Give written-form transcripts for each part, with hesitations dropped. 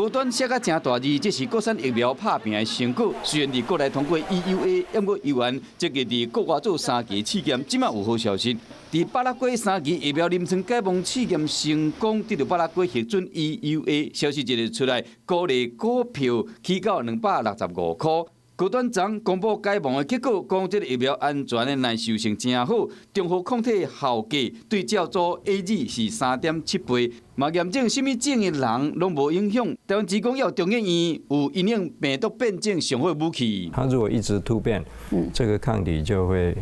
高端寫甲誠大字，這是國產疫苗拍拚的成果。雖然佇國內通過 EUA，毋過猶原積極佇國外做三期試驗，這馬有好消息。佇巴拉圭三期疫苗臨床解盲試驗成功，得到巴拉圭核准 EUA。消息一日出來，高麗股票起到265箍。高端昨公布解盲的結果，講這个疫苗安全的耐受性誠好，中和抗體效價對照組 AZ 是3.7倍，嘛驗證啥物種的人攏無影響。台灣只講要中研院有因應病毒變種上好武器。它如果一直突變，這個抗體就會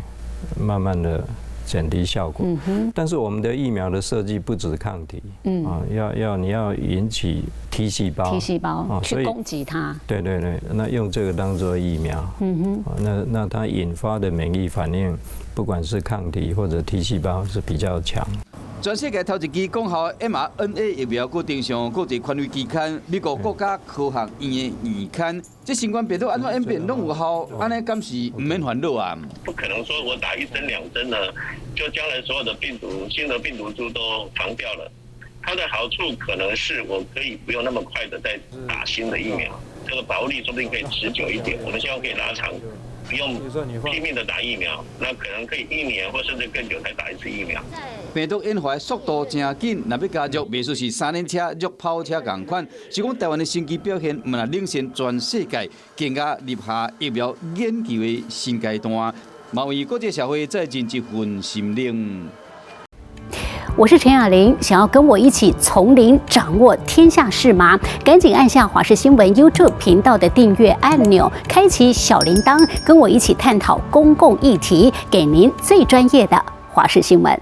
慢慢的減低效果。但是我們的疫苗的設計不止抗體，啊，要你要引起 T 細胞，T 細胞去攻擊它。對對對，那用這個當做疫苗，那它引發的免疫反應，不管是抗體或者 T 細胞是比較強。全世界頭一支講效 mRNA 疫苗，閣登上國際權威期刊美國國家科學院的院刊。這新冠病毒按怎演變攏有效，按呢敢是毋免煩惱啊？不可能說我打一針兩針呢，就將來所有的病毒、新的病毒株都防掉了。它的好處可能是我可以不用那麼快的再打新的疫苗，這個保護力說不定可以持久一點。我們希望可以拉長，不用拼命的打疫苗，那可能可以一年或甚至更久才打一次疫苗。病毒演化速度誠緊，若欲加速，袂輸是三輪車、約跑車仝款。是講台灣的成績表現，毋但領先全世界，更加立下疫苗研究的新階段，嘛為國際社會再盡一份心力。我是陳雅玲，想要跟我一起從零掌握天下事嗎？趕緊按下華視新聞 YouTube 頻道的訂閱按鈕，開啟小鈴鐺，跟我一起探討公共議題，給您最專業的華視新聞。